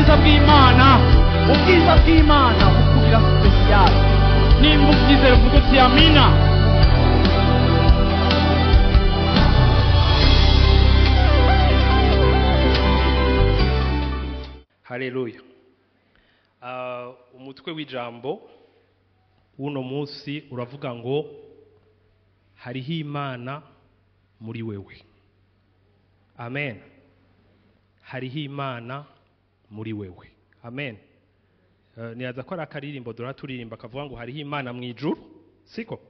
Ubwiza bw'Imana, ubwiza bw'Imana bukugira special. Nimba ubyizera uvuga uti amina. Haleluya. Umutwe w'ijambo w'uno munsi uravuga ngo hariho Imana muri wewe. Amen. Hariho Imana muri wewe. Amen. Niyaza ko ari akaririmbo dora turirimba kavuga ngo hariho Imana mu ijuru, siko?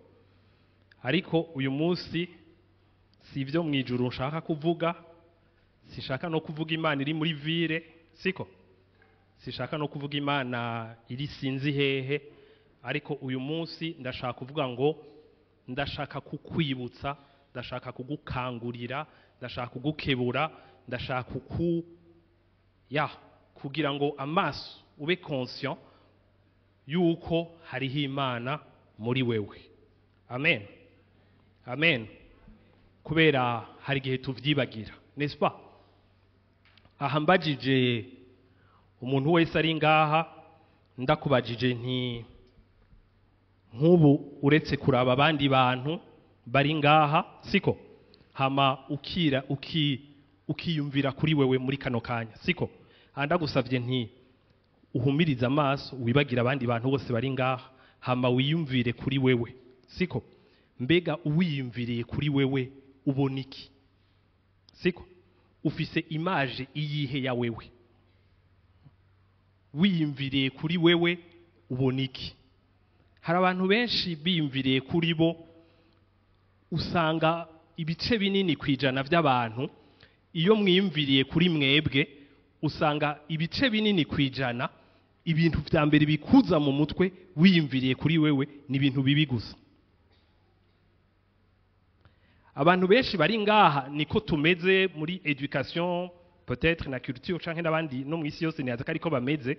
Ariko uyu munsi si ibyo mu ijuru nshaka kuvuga, sishaka no kuvuga Imana iri muri ville, siko? Sishaka no kuvuga Imana iri sinzi hehe, ariko uyu munsi ndashaka kuvuga ngo ndashaka kukwibutsa, ndashaka kugukangurira, ndashaka kugukebura, ndashaka kugira ngo amaso ube conscient yuko hariho Imana muri wewe. Amen. Amen. Kubera hari igihe tuvyibagira, n'est-ce pas? Aha mbajije umuntu wese ari ngaha, ndakubajije nti nk'ubu uretse kuraba abandi bantu bari ngaha, siko? Hama ukira ukiyumvira kuri wewe muri kano kanya, siko? Ndagusavye nti uhumirize amaso wibagira abandi bantu bose bari ngaha, hama wiyumvire kuri wewe, siko? Mbega uwiyumviriye kuri wewe ubona iki? Siko? Ufise image iyihe ya wewe? Wiyumviriye kuri wewe ubona iki? Hari abantu benshi biyumviriye kuri bo, usanga ibice binini kwijana by'abantu iyo mwiyumviriye kuri mwebwe, usanga ibice binini kwijana ibintu vya mbere bikuza mu mutwe wiyumviriye kuri wewe ni ibintu bibi gusa. Abantu benshi bari ngaha niko tumeze muri education peut-être na culture canke n'abandi no mwisi yose niyaza ko ariko bameze,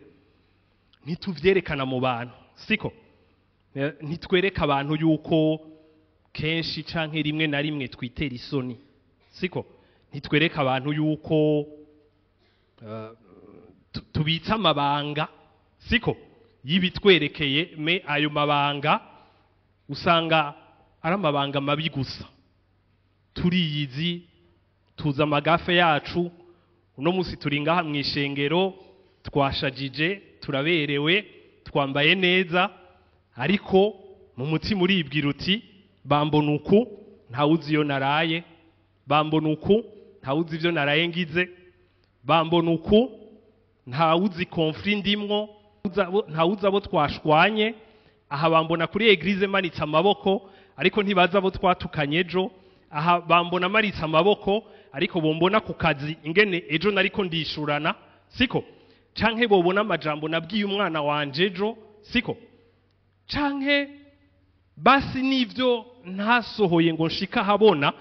ntituvyerekana mu bantu, siko? Ntitwereka abantu yuko kenshi canke rimwe na rimwe twitera isoni, siko? Ntitwereka abantu yuko tubitsa amabanga, siko? Yibitwerekeye me ayo mabanga usanga ari amabanga mabi gusa. Turiyizi, tuza amagafe yacu. Uno musi turi ngaha mwishengero, twashajije, turaberewe, twambaye neza, ariko mu mutima uribwira uti bambona uku ntawuzi iyo naraye, bambona uku ntawuzi ivyo naraye ngize, bambona uku ntawuzi conflit ndimwo, ntawuzi abo twashwanye. Aha bambona kuri eglise manitse amaboko, ariko ntibaza abo twatukanye ejo. Aha bambona maritse amaboko, ariko bombona ku kazi ingene ejo nariko ndishurana, siko? Canke bobona amajambo nabwiye umwana wanje ejo, siko? Canke basi nivyo ntasohoye ngo nshika habona,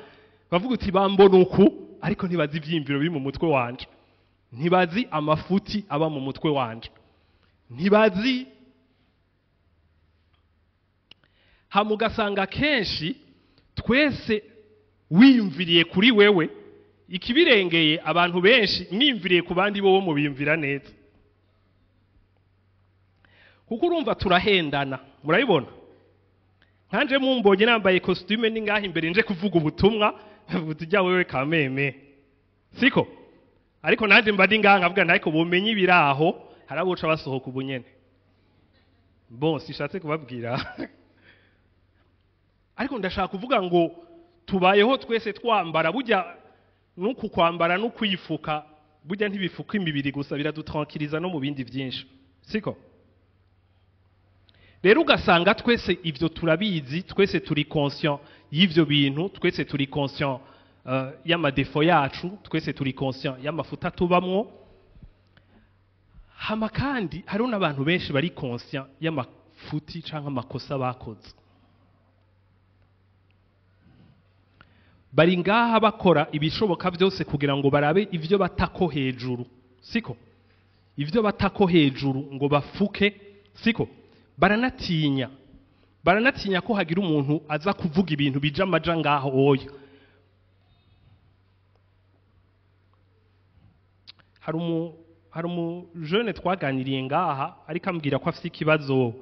bavuga uti bambona uku, ariko ntibazi ivyiyumviro biri mu mutwe wanje, ntibazi amafuti aba mu mutwe wanje, ntibazi. Hamugasanga kenshi twese wiyumviriye kuri wewe ikibirengeye abantu benshi mwiyumviriye ku bandi bo mubiyumvira neza, kuko urumva turahendana. Murabibona nkanje mumbonye nambaye costume ni ngaha imbere nje kuvuga ubutumwa, tujya wewe kameme, siko? Ariko nanje mba ndi ngaha nkavuga ariko bumenye ibiraho haraboca basohoka ubunyene. Bon, sishatse kubabwira ariko ndashaka kuvuga ngo tubayeho twese twambara, burya nuku kwambara no kwifuka burya ntibifuka imibiri gusa, biradutranquiliza no mu bindi byinshi, siko? Rero ugasanga twese ivyo turabizi, twese turi conscient y'ivyo bintu, twese turi conscient y'amadefo yacu, twese turi conscient y'amafuta tubamwo. Hama kandi hariho n'abantu benshi bari conscient y'amafuti canke amakosa bakoze. Bari ngaha bakora ibishoboka byose kugira ngo barabe ivyo batako hejuru, siko? Ivyo batako hejuru ngo bafuke, siko? Baranatinya ko hagira umuntu aza kuvuga ibintu bija amaja ngaho oya. Hari Hari umujene twaganiriye ngaha, ariko ambwira ko afite ikibazo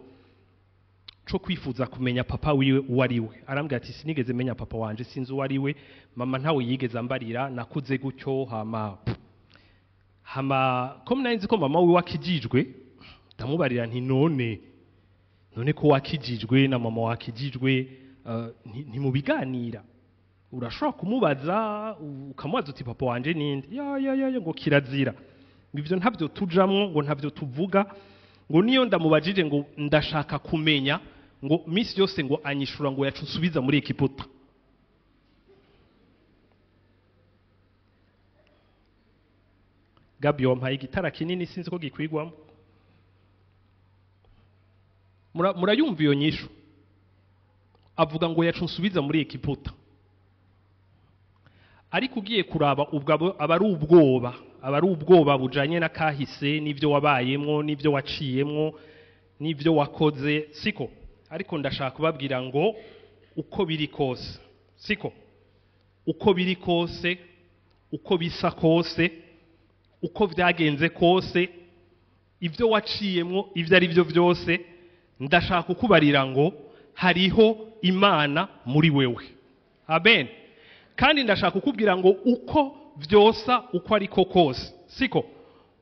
co kwifuza kumenya papa wiwe uwo ari we. Arambwira ati: "Sinigeze menya papa wanje, sinzi uwo ari we, mama ntawe yigeze ambarira, nakuze gutyo." Hama ko nari nzi ko mama wiwe akijijwe, ndamubarira nti: None ko wakijijwe na mama wakijijwe, ntimubiganira? Urashobora kumubaza, ukamubaza uti: 'Papa wanje ninde?' Ya ya ya ya, ngo kirazira, ngo ivyo ntabyo tujamwo, ngo ntabyo tuvuga, ngo niyo ndamubajije ngo ndashaka kumenya, ngo misi yose ngo anyishura ngo yaca usubiza muri Egiputa." Gabi, wampaye igitara kinini, sinzi ko gikwigwamo. Murayumva iyo nyishu avuga ngo yaca unsubiza muri Egiputa. Ariko ugiye kuraba, ubwo aba ari ubwoba bujanye na kahise n'ibyo wabayemwo n'ibyo waciyemwo n'ibyo wakoze, siko? Ariko ndashaka kubabwira ngo uko biri kose, siko, uko biri kose, uko bisa kose, uko byagenze kose, ibyo waciyemwo ibyo ari byo byose, ndashaka kukubarira ngo hariho Imana muri wewe. Amen. Kandi ndashaka kukubwira ngo uko vyosa uko ariko kose, siko,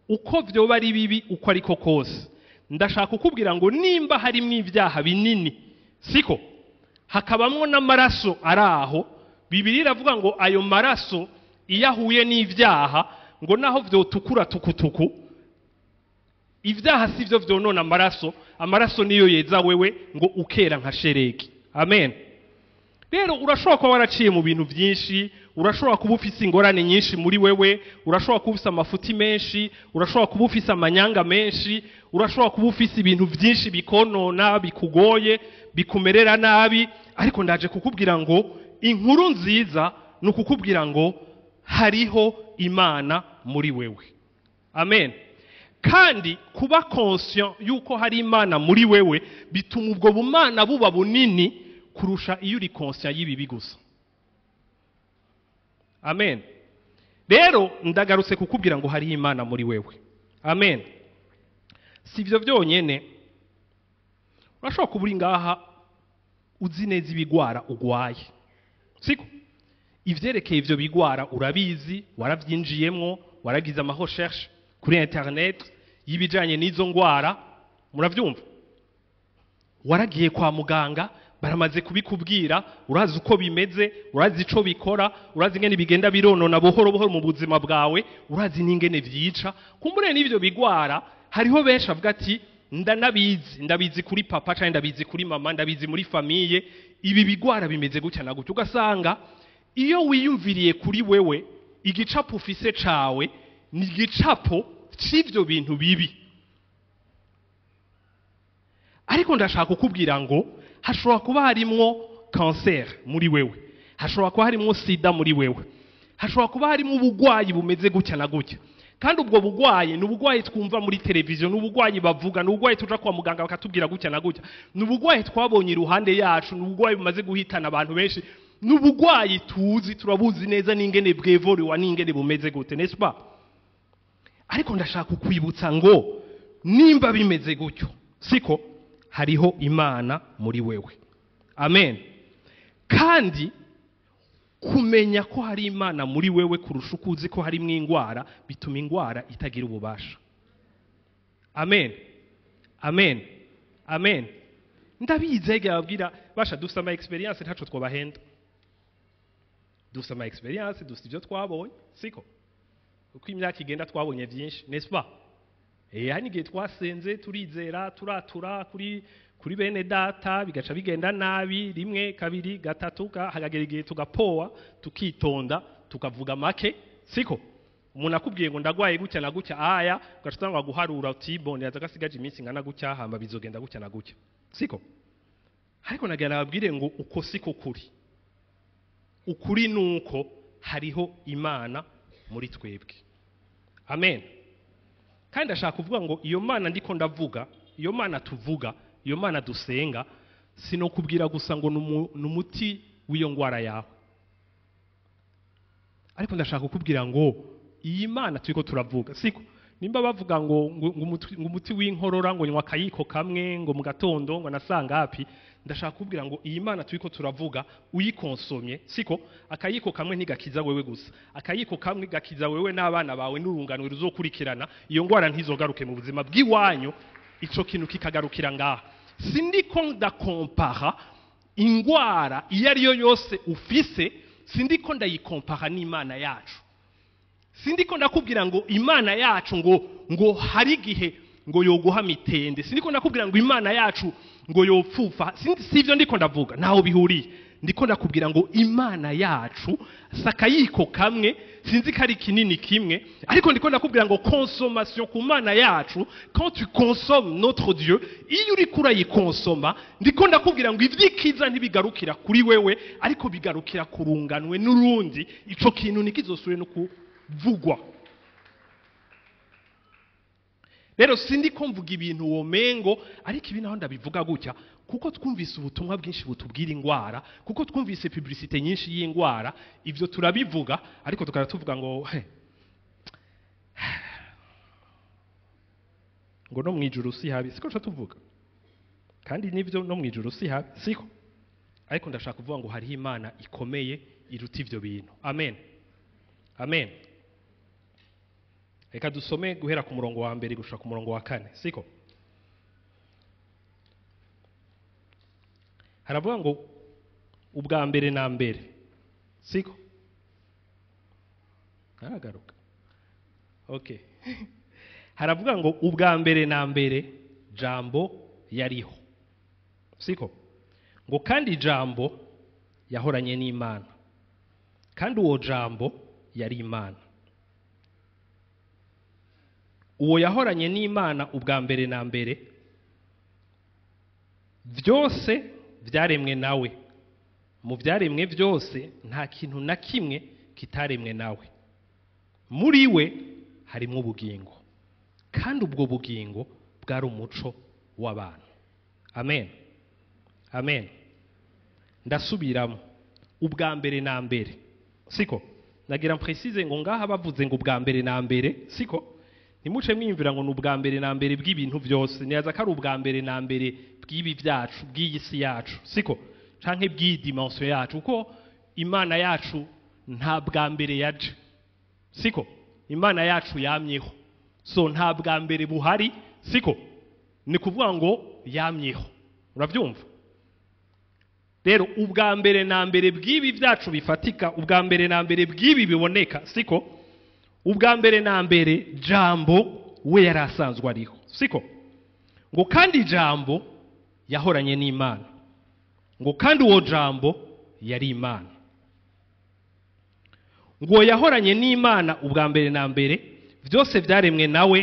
uko vyoba ari bibi uko ariko kose, ndashaka kukubwira ngo nimba harimwo ibyaha binini, siko, hakabamwo n'amaraso ari aho, Bibiliya iravuga ngo ayo maraso iyo ahuye n'ibyaha, ngo naho vyotukura tukutuku, ibyaha si byo vyonona amaraso, amaraso niyo yeza wewe, ngo ukera nka sheregi. Amen. Rero urashobora kuba waraciye mu bintu byinshi, urashobora kuba ufise ingorane nyinshi muri wewe, urashobora kuba ufise amafuti menshi, urashobora kuba ufise amanyanga menshi, urashobora kuba ufise ibintu byinshi bikonona, bikugoye, bikumerera nabi, ariko ndaje kukubwira ngo inkuru nziza ni ukukubwira ngo hariho Imana muri wewe. Amen. Kandi kuba conscient yuko hari Imana muri wewe bituma ubwo bumana buba bunini kurusha iyo uri conscient y'ibibi gusa. Amen. Rero ndagarutse kukubwira ngo hariho Imana muri wewe. Amen. Si ibyo byonyene, urashobora kuba uri ngaha uzi neza ibigwara ugwaye, siko? Ivyerekeye ivyo bigwara urabizi, waravyinjiyemwo, waragize ama recherche kuri internet y'ibijanye n'izo ngwara, muravyumva? Waragiye kwa muganga, baramaze kubikubwira, urazi uko bimeze, urazi ico bikora, urazi ingene bigenda bironona buhoro buhoro mu buzima bwawe, urazi n'ingene vyica. Kumbure n'ivyo bigwara, hariho benshi bavuga ati: "Ndanabizi, ndabizi kuri papa canke ndabizi kuri mama, ndabizi muri famille, ibi bigwara bimeze gutya na gutya." Ugasanga iyo wiyumviriye kuri wewe, igicapo ufise cawe ni igicapo c'ivyo bintu bibi. Ariko ndashaka kukubwira ngo hashobora kuba harimwo kanseri muri wewe, hashobora kuba harimwo sida muri wewe, hashobora kuba harimo ubugwayi bumeze gutya na gutya. Kandi ubwo bugwayi ni ubugwayi twumva muri televiziyo, ni ubugwayi bavuga, ni ubugwayi tuja kwa muganga bakatubwira gutya na gutya, ni ubugwayi twabonye iruhande yacu, ni ubugwayi bumaze guhitana abantu benshi, ni ubugwayi tuzi, turabuzi neza n'ingene bwevorewa n'ingene bumeze gute, n'est-ce pas? Ariko ndashaka kukwibutsa ngo nimba bimeze gutyo, siko, hariho Imana muri wewe. Amen. Kandi kumenya ko hari Imana muri wewe kurusha uko uzi ko harimo ingwara, bituma ingwara itagira ububasha. Amen, amen, amen. Ndabizi, babwira basha, dufite ama experience, ntaco twabahenda, dufite ama experience, dufite ibyo twabonye, siko? Uko imyaka igenda twabonye byinshi, n'est-ce pas? Hari igihe twasenze, turizera, turatura kuri bene data, bigaca bigenda nabi rimwe, kabiri, gatatu, hakagera igihe tugapowa, tukitonda, tukavuga make, siko? Umuntu akubwiye ngo ndagwaye gutya na gutya, aya ugaca utangwa guharura uti: "Bon, yaza gasigaje iminsi ingana gutya, hamba bizogenda gutya na gutya," siko? Ariko nagira nababwire ngo uko siko kuri. Ukuri nuko hariho Imana muri twebwe. Amen. Kandi ndashaka kuvuga ngo iyo Mana ndiko ndavuga, iyo Mana tuvuga, iyo Mana dusenga, sinokubwira gusa ngo ni umuti w'iyo ngwara yawe, ariko ndashaka kukubwira ngo iyi Mana turiko turavuga, siko? Nimba bavuga ngo umuti w'inkorora ngo nywa akayiko kamwe ngo mu gatondo ngo nasanga hapi, ndashaka kubwira ngo iyi Mana turiko turavuga uyikonsomye, siko? Akayiko kamwe ntigakiza wewe gusa, akayiko kamwe gakiza wewe n'abana bawe n'urunganwe ruzokurikirana. Iyo ngwara ntizogaruke mu buzima bw'iwanyu. Ico kintu kikagarukira ngaha. Sindiko ndakompara ingwara iyo ariyo yose ufise, sindiko ndayikompara n'Imana yacu. Sindiko ndakubwira ngo Imana yacu ngo hari igihe ngo yoguha mitende. Sindiko ndakubwira ngo Imana yacu ngo yopfufa. Sivyo ndiko ndavuga, ntaho bihuriye. Ndiko ndakubwira ngo Imana yacu sakayiko kamwe, sinzi ko ari kinini kimwe, ariko ndiko ndakubwira ngo consommation ku Mana yacu, quand tu consommes notre Dieu, iyo uriko urayikonsoma, ndiko ndakubwira ngo ivyikiza ntibigarukira kuri wewe, ariko bigarukira kurunganwe n'urundi. Ico kintu ntikizosubire no kuvugwa. Rero sindi ko mvuga ibintu womengo, ariko ibi naho ndabivuga gutya kuko twumvise ubutumwa bwinshi butubwira ingwara, kuko twumvise publicité nyinshi y'ingwara. Ivyo turabivuga, ariko tukaba tuvuga ngo he, ngo no mwijuru si habi, siko nca tuvuga? Kandi nivyo, no mwijuru si habi, siko? Ariko ndashaka kuvuga ngo hariho Imana ikomeye iruta ivyo bintu. Amen, amen. Reka dusome guhera ku murongo wa mbere gushika ku murongo wa kane, siko? Haravuga ngo ubwa mbere na mbere, siko? Aragaruka. Okay, haravuga ngo ubwa mbere na mbere Jambo yariho, siko? Ngo kandi Jambo yahoranye n'Imana, kandi uwo Jambo yari Imana. Uwo yahoranye n'Imana ubwa mbere na mbere. Byose byaremwe nawe, mu byaremwe byose nta kintu na kimwe kitaremwe nawe. Muri we harimo ubugingo, kandi ubwo bugingo bwari umuco w'abantu. Amen, amen. Ndasubiramo: ubwa mbere na mbere, siko? Nagira mprécise ngo ngaha bavuze ngo ubwa mbere na mbere, siko? Ntimuce mwiyumvira ngo ni ubwa mbere na mbere bw'ibintu byose. Nibaza ko ari ubwa mbere na mbere bw'ibi byacu, bw'iyi si yacu, siko? Canke bw'iyi dimension yacu, kuko Imana yacu nta bwa mbere yaje, siko? Imana yacu yamyeho, so nta bwa mbere buhari, siko? Ni kuvuga ngo yamyeho, urabyumva? Rero ubwa mbere na mbere bw'ibi byacu bifatika, ubwa mbere na mbere bw'ibi biboneka, siko? Ubwa mbere na mbere Jambo we yari asanzwe ariho, siko? Ngo kandi Jambo yahoranye n'Imana, ngo kandi uwo Jambo yari Imana. Ngo yahoranye n'Imana ubwa mbere na mbere. Byose byaremwe nawe,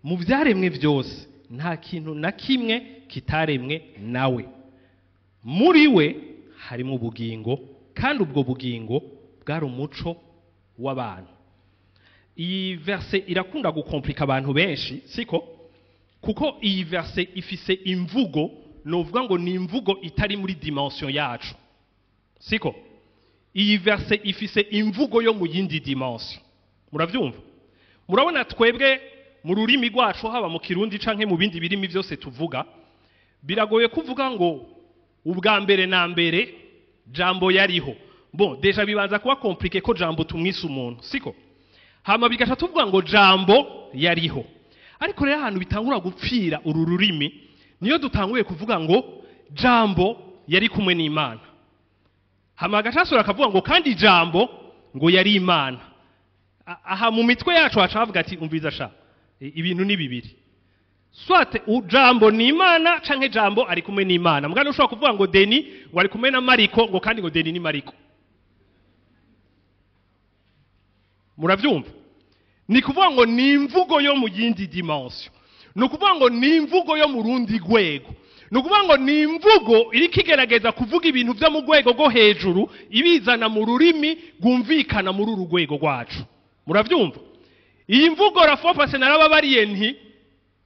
mu byaremwe byose nta kintu na kimwe kitaremwe nawe. Muri we harimo ubugingo, kandi ubwo bugingo bwari umuco w'abantu. Iyi verset irakunda gukomplika abantu benshi, siko? Kuko iyi verset ifise imvugo, novuga ngo ni imvugo itari muri dimension yacu, siko? Iyi verset ifise imvugo yo mu yindi dimension, muravyumva? Murabona twebwe mu rurimi rwacu, haba mu Kirundi canke mu bindi birimi byose tuvuga, biragoye kuvuga ngo ubwa mbere na mbere Jambo yariho. Bon, déjà bibanza kuba compliqué ko Jambo tumwise umuntu, siko? Hama bigaca tuvuga ngo Jambo yariho. Ariko rero ahantu bitangura gupfira uru rurimi niyo dutanguye kuvuga ngo Jambo yari kumwe n'Imana, hama agacasura akavuga ngo kandi Jambo ngo yari Imana. Aha mu mitwe yacu haca ati: "Umviza sha, ibintu ni bibiri: soit Jambo ni Imana canke Jambo ari kumwe n'Imana." Mugani ushobora kuvuga ngo Deni ngo ari kumwe na Mariko, ngo kandi ngo Deni ni Mariko, muravyumva? Ni kuvuga ngo ni imvugo yo mu yindi dimension, ni ukuvuga ngo ni imvugo yo mu rundi rwego, ni ukuvuga ngo ni imvugo iriko igerageza kuvuga ibintu byo mu rwego rwo hejuru, ibizana mu rurimi rwumvikana muri uru rwego rwacu, muravyumva? Iyi mvugo rafopase narababariye nti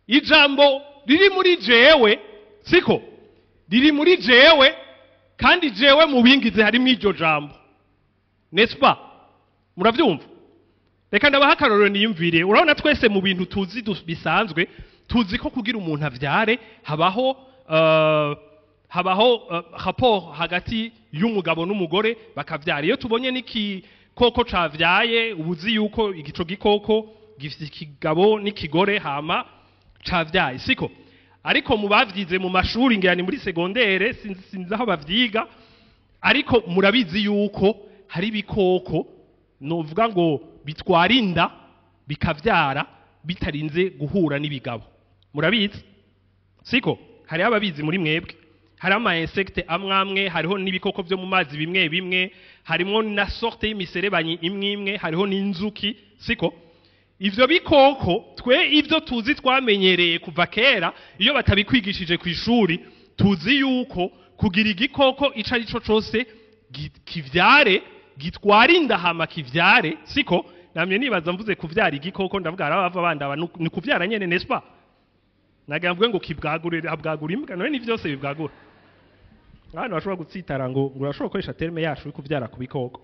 ijambo riri muri jewe, siko? Riri muri jewe, kandi jewe mu bingize harimo iryo jambo, n'est-ce pas? Muravyumva? Reka ndabaha akarorero niyumvire. Urabona twese mu bintu tuzi bisanzwe, tuzi ko kugira umuntu avyare habaho rapport hagati y'umugabo n'umugore bakavyara. Iyo tubonye n'ikikoko cavyaye, ubuzi yuko igico gikoko gifite ikigabo n'ikigore hama cavyaye, siko? Ariko mu bavyize mu mashuri, ngira ni muri secondaire, sinzi aho bavyiga, ariko murabizi yuko hari ibikoko novuga ngo bitwara inda bikavyara bitarinze guhura n'ibigabo. Murabizi, siko? Hariho ababizi muri mwebwe. Hari ama insecte amwe amwe, hariho n'ibikoko byo mu mazi bimwe bimwe, harimo na sorte y'imiserebanyi imwe imwe, hariho n'inzuki, siko? Ivyo bikoko twe ivyo tuzi twamenyereye kuva kera, iyo batabikwigishije ku ishuri, tuzi yuko kugira igikoko ico ari cyo cose kivyare, gitwara inda hama kivyare, siko? Namye nibaza mvuze kuvyara igikoko, ndavuga arabava bandaba, ni kuvyara nyene, n'est-ce pas? Nagira mvuge ngo kibwagure, abwagura imbwa, none ni vyose bibwagura. Abantu bashobora gutsitara ngo urashobora gukoresha terme yacu yo kuvyara ku bikoko.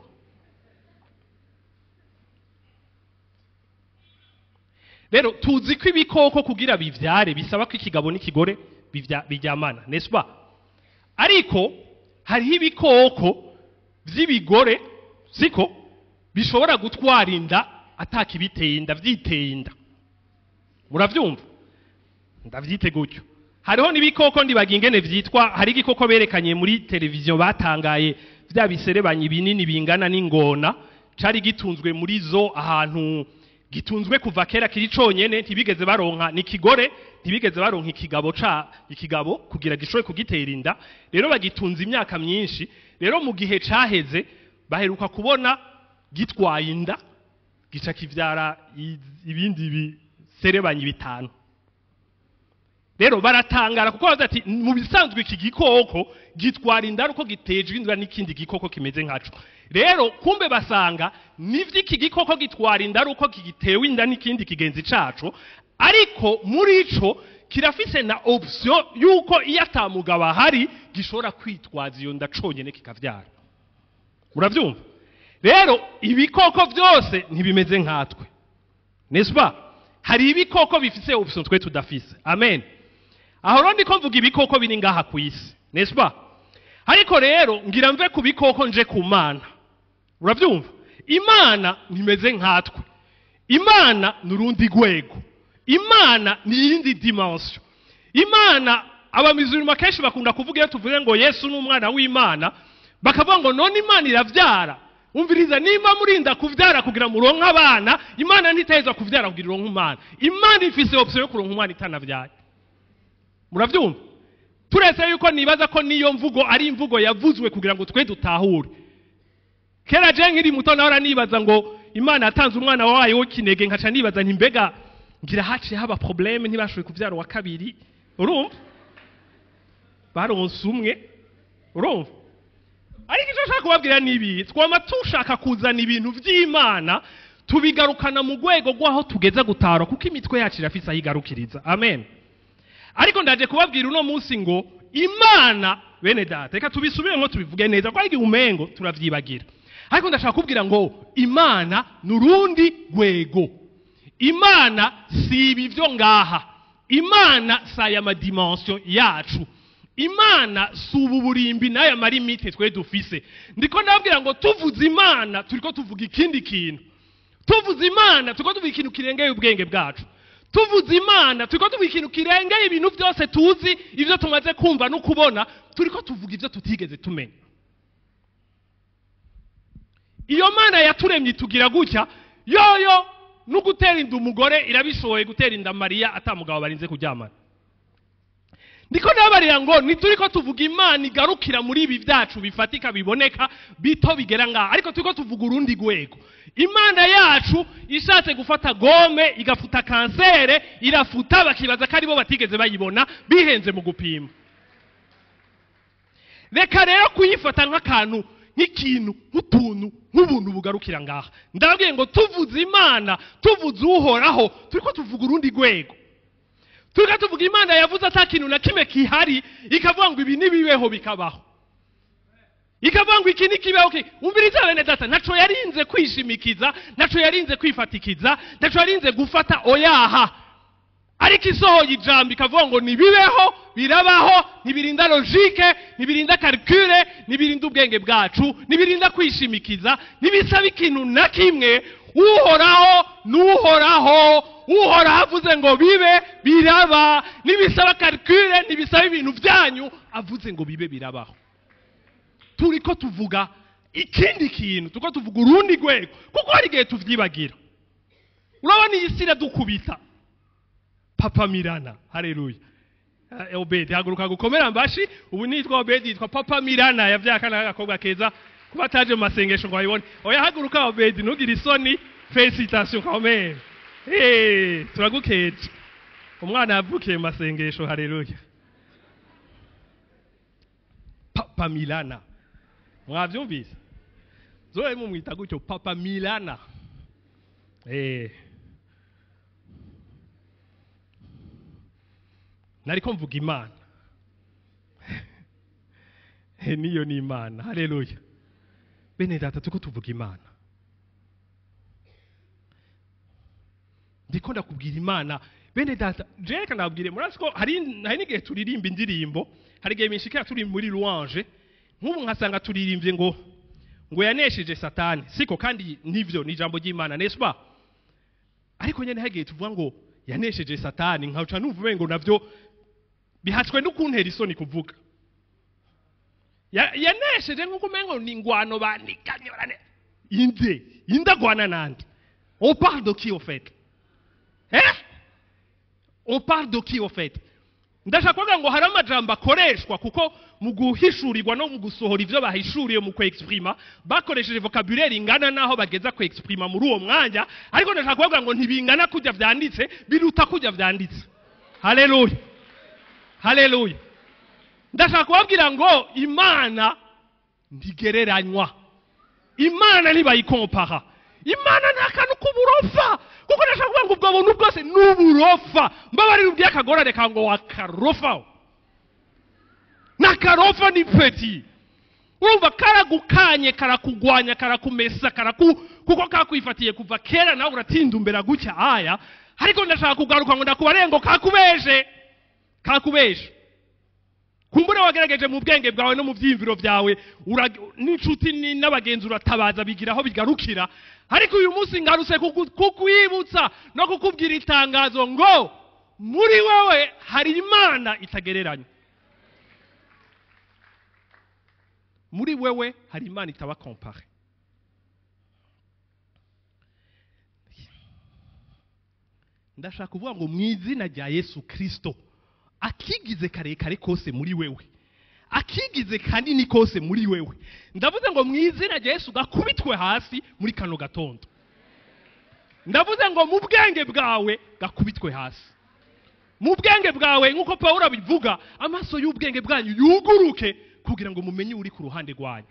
Rero tuzi ko ibikoko kugira bivyare bisaba ko ikigabo n'ikigore biryamana, n'est-ce pas? Ariko hariho ibikoko vy'ibigore, siko, bishobora gutwara inda atakibiteye inda, vyiteye inda. Muravyumva? Ndavyite gutyo. Hariho n'ibikoko ndibaga ingene vyitwa, hari igikoko berekanye muri televiziyo batangaye, vya biserebanyi binini bingana n'ingona, cari gitunzwe muri zo ahantu gitunzwe kuva kera kiri conyene, ntibigeze baronka ni kigore, ntibigeze baronka ikigabo ca ikigabo kugira gishobore kugitera inda. Rero bagitunze imyaka myinshi. Rero mu gihe caheze baheruka kubona gitwaye inda, gica kivyara ibindi biserebanyi bitanu. Rero baratangara kuko bavuze ati mu bisanzwe iki gikoko gitwara inda uko gitejwe inda n'ikindi gikoko kimeze nkaco. Rero kumbe basanga nivyo iki gikoko gitwara inda uko kigitewe inda n'ikindi kigenzi caco, ariko muri ico kirafise na option yuko iyo atamugabo ahari gishobora kwitwaza iyo nda conyene kikavyara. Muravyumva? Rero ibikoko vyose ntibimeze nkatwe, n'est-ce pas? Hari ibikoko bifise option twe tudafise. Amen. Aho rero ndiko mvuga ibikoko biri ngaha ku isi, n'est-ce pas? Ariko rero ngira mve ku bikoko nje ku Mana. Uravyumva? Imana ntimeze nkatwe. Imana ni urundi rwego. Imana ni iyindi dimension. Imana, abamizirima kenshi bakunda kuvuga iyo tuvuze ngo Yesu ni umwana w'Imana, bakavuga ngo none Imana iravyara. Umviriza, nimba murinda kuvyara kugira muronke abana, Imana ntiteza kuvyara kugira ironke umwana. Imana ifise option yo kuronka umwana itanavyaye. Muravyumva? Turetse yuko nibaza ko niyo mvugo ari imvugo yavuzwe kugira ngo twe dutahure. Kera je nkiri muto nahora nibaza ngo Imana yatanze umwana wayo w'ikinege, nkaca nibaza nti mbega ngira haciye haba problème ntibashoboye kuvyara wa kabiri. Urumva? Baronse umwe. Urumva? Ariko icyo nshaka kubabwira ni ibi, twama tushaka kuzana ibintu vy'Imana tubigarukana mu rwego rw'aho tugeza gutara, kuko imitwe yacu irafise aho igarukiriza. Amen. Ariko ndaje kubabwira uno munsi ngo Imana, bene data, reka tubisubire ngo tubivuge neza, ko ari umengo turavyibagira. Ariko ndashaka kubwira ngo Imana ni urundi rwego. Imana si ibi vyo ngaha. Imana si aya madimension yacu. Imana si ubu burimbi n'aya marimite twe dufise. Ndiko ndababwira ngo tuvuze Imana turiko tuvuga ikindi kintu. Tuvuze Imana turiko tuvuga ikintu kirengeye ubwenge bwacu. Tuvuze Imana turiko tuvuga ikintu kirengeye ibintu byose tuzi, ivyo tumaze kumva no kubona, turiko tuvuga ivyo tutigeze tumenya. Iyo Mana yaturemye tugira gutya, yoyo no gutera inda umugore irabishoboye gutera inda Mariya atamugabo barinze kuryamana. Ndiko ndabarira ngo nituriko tuvuga Imana igarukira muri ibi byacu bifatika biboneka bito bigera ngaha, ariko turiko tuvuga urundi rwego. Imana yacu ishatse gufata gome igafuta kansere, irafuta bakibaza ko aribo batigeze bayibona, bihenze mu gupima. Reka rero kuyifata nk'akantu, nk'ikintu, nk'utuntu, nk'ubuntu bugarukira ngaha. Ndababwiye ngo tuvuze Imana, tuvuze Uhoraho, turiko tuvuga urundi rwego. Turiko tuvuga Imana yavuze ata kintu na kimwe kihari, ikavuga ngo ibi nibibeho bikabaho. Ikavuga ngo iki nikibeho ki. Umviriza bene data, ntaco yarinze kwishimikiza, ntaco yarinze kwifatikiza, ntaco yarinze gufata oyaha. Ariko isohoye ijambo ikavuga ngo nibibeho, birabaho, ntibirinda logique, ntibirinda calcul, ntibirinda ubwenge bwacu, ntibirinda kwishimikiza, ntibisaba ikintu na kimwe. Uhoraho n'uhoraho, Uhoraho avuze ngo bibe, biraba. Ntibisaba calcul, ntibisaba ibintu byanyu, avuze ngo bibe, birabaho. Turiko tuvuga ikindi kintu, turiko tuvuga urundi rwego, kuko hari igihe tuvyibagira. Urabona iyi si iradukubita. Papa Mirana, haleluya. Obedi haguruka gukomera mbashi. Ubu nitwa Obedi, yitwa Papa Mirana, yavyaye akana k'agakobwa keza. Kuba ataje mu masengesho ngo ayibone. Oya, haguruka Obedi, ntugire isoni. Félicitations quand même. Turagukeje, umwana yavukiye mu masengesho, haleluya. Papa Milana, mwavyumvise? Zoe mumwita gutyo, Papa Milana. Nariko mvuga Imana. Niyo ni Imana, haleluya. Bene data, tuko tuvuga Imana. Ndiko ndakubwira Imana, bene data. Reka ndabwire, murazi ko hari n'igihe turirimba indirimbo, hari igihe mishikira turi muri louange, nk'ubu nkasanga turirimbye ngo yanesheje Satani, siko? Kandi nivyo, ni ijambo ry'Imana, n'est-ce pas? Ariko nyene hari igihe tuvuga ngo yanesheje Satani, nkaca numva umengo navyo bihatswe no kuntera isoni kuvuga yanesheje, nk'uko umengo ni ingwano banikanye barane inde indagwana nande. On parle de qui, au fait, hein? On parle de qui, au fait? Ndashaka kuvuga ngo hari amajambo akoreshwa, kuko mu guhishurirwa no mu gusohora ivyo bahishuriye, mu kwexprima, bakoresheje vocabulaire ingana naho bageza kwexprima muri uwo mwanya. Ariko ndashaka kuvuga ngo ntibingana kujya vyanditse, biruta kujya vyanditse. Haleluya, haleluya. Ndashaka kubabwira ngo Imana ntigereranywa, Imana ntibayikompara, Imana nta kantu k'uburofa. Kuko ndashaka kuvuga ngo ubwo buntu bwose ni uburofa. Mbabarira, ubwiye akagorane kawe ngo wakarofa n'akarofa ni petit. Urumva karagukanye, karakugwanya, karakumesa, karaku kuko kakwifatiye kuva kera, nawe uratindumbera gutya aya. Ariko ndashaka kugaruka ngo ndakubariye ngo kakubeje, kakubeje. Kumbure wagerageje mu bwenge bwawe no mu vyiyumviro byawe, n'inshuti n'abagenzi uratabaza, bigira aho bigarukira. Ariko uyu munsi ngarutse kukwibutsa no kukubwira itangazo ngo muri wewe hari Imana itagereranywa, muri wewe hari Imana itaba comparée. Ndashaka kuvuga ngo mu izina rya Yesu Kristo, akigize karekare kose muri wewe, akigize kanini kose muri wewe, ndavuze ngo mu izina rya Yesu gakubitwe hasi muri kano gatondo. Ndavuze ngo mu bwenge bwawe gakubitwe hasi, mu bwenge bwawe, nk'uko Pawulo abivuga, amaso y'ubwenge bwanyu yuguruke kugira ngo mumenye uri ku ruhande rwanyu.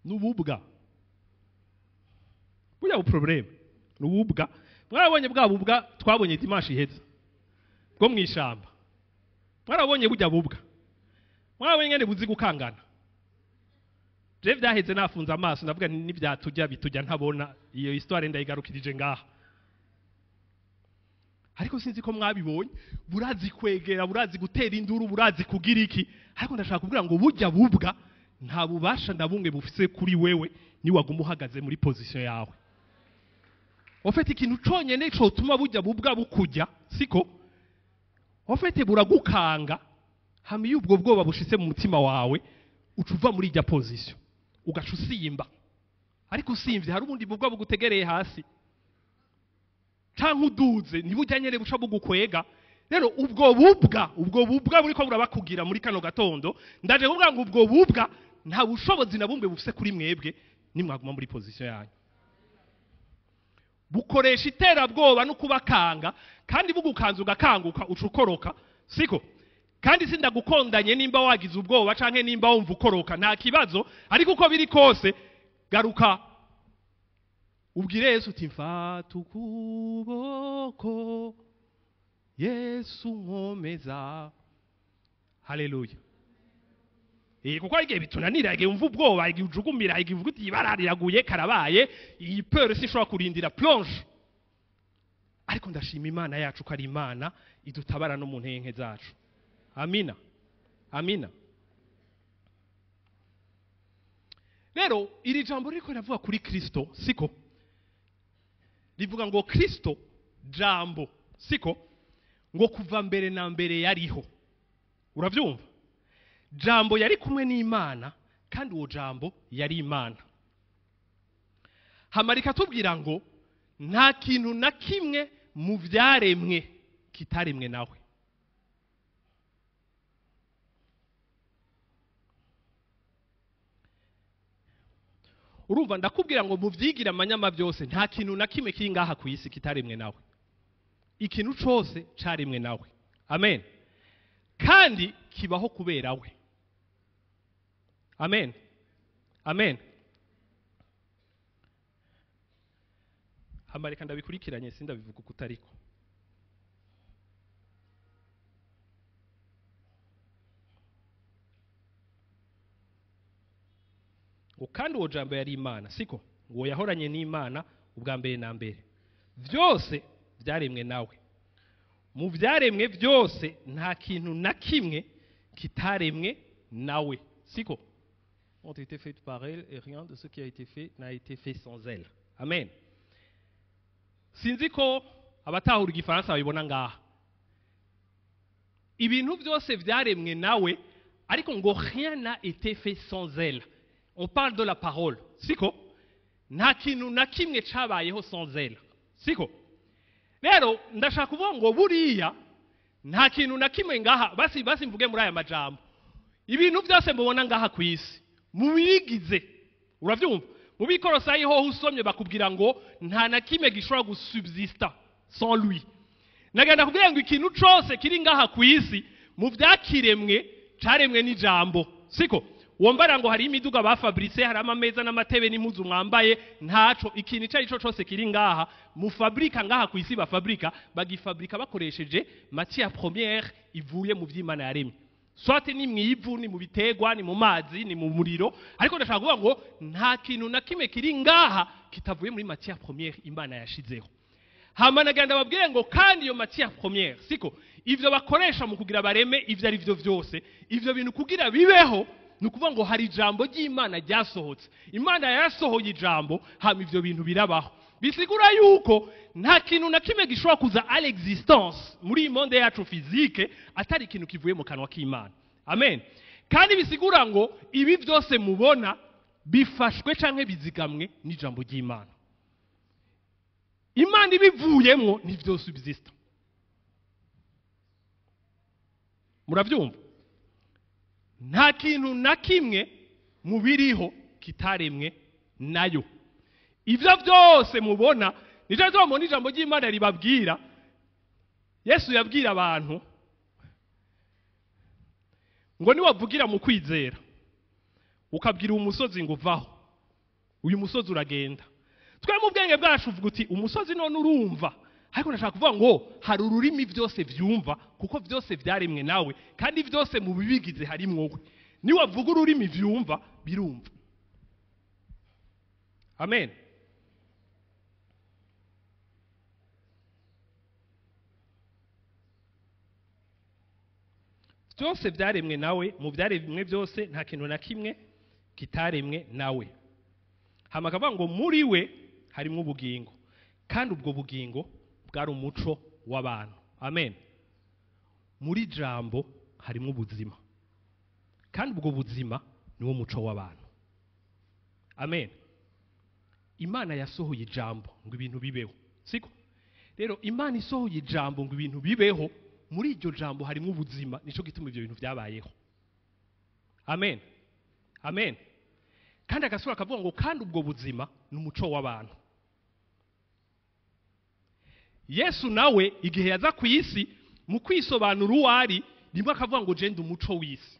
N'ububwa burya buproblème, n'ububwa. Mwarabonye bwa bubwa twabonye dimanche iheze bwo mu ishamba? Mwarabonye burya bubwa? Mwarabonye ngene buzi gukangana? Je vyaheze nafunze amaso, ndavuga nti nivyatujya bitujya ntabona. Iyo histoire ndayigarukirije ngaha, ariko sinzi ko mwabibonye. Burazi kwegera, burazi gutera induru, burazi kugira iki. Ariko ndashaka kuvuga ngo burya bubwa nta bubasha na bumwe bufise kuri wewe niwaguma uhagaze muri position yawe. Ufite ikintu conyene cotuma burya bubwa bukujya, siko? Ufite buragukanga, hama iyo ubwo bwoba bushitse mu mutima wawe, uca uva muri irya position, ugaca usimba. Ariko usimvye, hari ubundi bubwa bugutegereye hasi, canke uduze ntibujya nyene buca bugukwega. Rero ubwo bubwa buriko burabakugira muri kano gatondo, ndaje kuvuga ngo ubwo bubwa nta bushobozi na bumwe bufise kuri mwebwe nimwaguma muri position yanyu. Bukoresha iterabwoba no kubakanga, kandi bugukanze ugakanguka, uca ukoroka, siko? Kandi sindagukondanye nimba wagize ubwoba canke nimba wumva ukoroka, nta kibazo. Ariko uko biri kose, garuka ubwire Yesu uti: "Mfata ukuboko Yesu, nkomeza." Haleluya. Kuko hari igihe bitunanira, igihe wumva ubwoba, igihe ujugumira, igihe uvuga uti ibara riraguye karabaye, iyi peur sinshobora kurindira, plonge. Ariko ndashima Imana yacu ko ari Imana idutabara no mu ntenke zacu. Amina, amina. Rero iri jambo ririko riravuga kuri Kristo, siko? Rivuga ngo Kristo jambo, siko? Ngo kuva mbere na mbere yariho. Uravyumva? Jambo yari kumwe n'Imana, kandi uwo jambo yari Imana. Hamarika tubwira ngo nta kintu na kimwe mu vyaremwe kitaremwe nawe. Urumva ndakubwira ngo mu vyigira amanyama byose nta kintu na kimwe kiri ngaha ku isi kitaremwe nawe. Ikintu cose caremwe nawe. Amen. Kandi kibaho kubera we. Amen. Amen. Hamarika ndabikurikiranye sindabivuga uko utariko. Ngo kandi uwo jambo yari Imana, siko? Ngo yahoranye n'Imana ubwa mbere na mbere. Byose byaremwe nawe. Mu byaremwe byose nta kintu na kimwe kitaremwe nawe, siko? Ont été faites par elle et rien de ce qui a été fait n'a été fait sans elle. Amen. Sinzi ko abatahura igifaransa babibona ngaha. Ibintu byose byaremwe nawe, ariko ngo rien n'a été fait sans elle. On parle de la parole, siko? Nta kintu na kimwe cabayeho sans elle, siko? Rero ndashaka kuvuga ngo buriya nta kintu na kimwe ngaha, basi basi mvuge muri aya majambo. Ibintu byose mubona ngaha ku isi mubigize, uravyumva? Mu Bikorosayi ho usomye bakubwira ngo nta na kimwe gishobora gusubsista sans lui. Nagenda kubwira ngo ikintu cose kiri ngaha ku isi mu vyakiremwe caremwe n'ijambo, siko? Wombara ngo hari imiduga bafabrice, hari amameza n'amatebe n'impuzu mwambaye, ntaco. Ikintu ico arico cose kiri ngaha mufabrika ngaha ku isi bafabrika, bagifabrika bakoresheje matière première ivuye mu vy'Imana yaremye. Soit ni mwivu, ni mu bitegwa, ni mu mazi, ni mu muriro. Ariko ndashaka kuvuga ngo nta kintu na kimwe kiri ngaha kitavuye muri matière première Imana yashizeho. Hama nagenda babwire ngo kandi iyo matière première, siko? Ivyo bakoresha mu kugira bareme ivyo ari vyo vyose, ivyo bintu kugira bibeho, ni ukuvuga ngo hari ijambo ry'Imana ryasohotse. Imana yarasohoye ijambo, hama ivyo bintu birabaho. Bisigura yuko nta kintu na kimwe gishobora kuza à l'existence muri iyi monde yacu physique atari ikintu kivuye mu kanwa k'Imana. Amen. Kandi bisigura ngo ibi byose mubona bifashwe canke bizigamwe n'ijambo ry'Imana. Imana ibivuyemwo nivyo subsista. Muravyumva? Nta kintu na kimwe mu biriho kitaremwe nayo. Ivyo byose mubona nico gituma ijambo ry'Imana ribabwira. Yesu yabwira abantu ngo niwavugira mu kwizera ukabwira umusozi ngo vaho, uyu musozi uragenda. Twe mu bwenge bwacu uvuga uti umusozi none urumva, ariko ndashaka kuvuga ngo hari ururimi byose vyumva, kuko byose vyaremwe nawe, kandi byose mu bibigize harimwo we. Niwavuga ururimi vyumva birumva. Amen. Byose vyaremwe nawe, mu vyaremwe byose nta kintu na kimwe kitaremwe nawe. Hama akavuga ngo muri we harimwo ubugingo, kandi ubwo bugingo bwari umuco w'abantu. Amen. Muri jambo harimwo ubuzima, kandi ubwo buzima niwo muco w'abantu. Amen. Imana yasohoye ijambo ngo ibintu bibeho, siko? Rero Imana isohoye ijambo ngo ibintu bibeho, muri iryo jambo harimwo ubuzima, nico gituma ivyo bintu vyabayeho. Amen. Amen. Kandi agasura akavuga ngo kandi ubwo buzima ni umuco w'abantu. Yesu nawe igihe yaza ku isi mu kwisobanura uwo ari, rimwe akavuga ngo je ndi umuco w'isi,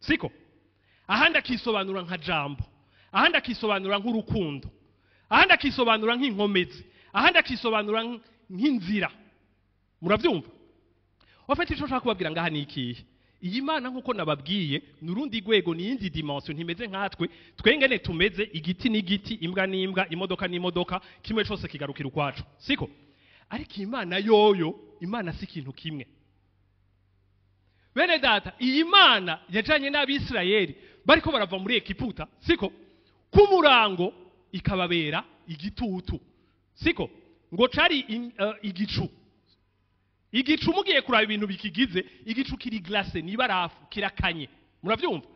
siko? Ahandi akisobanura nka jambo, ahandi akisobanura nk'urukundo, ahandi akisobanura nk'inkomezi, ahandi akisobanura nk'inzira. Muravyumva? Wafite ico nshaka kubabwira ngaha ni ikihe? Iyi Mana, nk'uko nababwiye, ni urundi rwego, ni iyindi dimension, ntimeze nkatwe. Twengene tumeze, igiti n'igiti, imbwa n'imbwa, imodoka n'imodoka, kimwe cyose kigarukira ukwacu, siko? Ariko Imana yoyo, Imana si ikintu kimwe. Bene data, iyi Mana yajanye n'Abisirayeli bariko barava muri Egiputa, siko? K'umurango ikababera igitutu, siko? Ngo cari igicu. Igicu, mugiye kuraba ibintu bikigize igicu, kiri glacé, n'ibarafu, kirakanye. Muravyumva?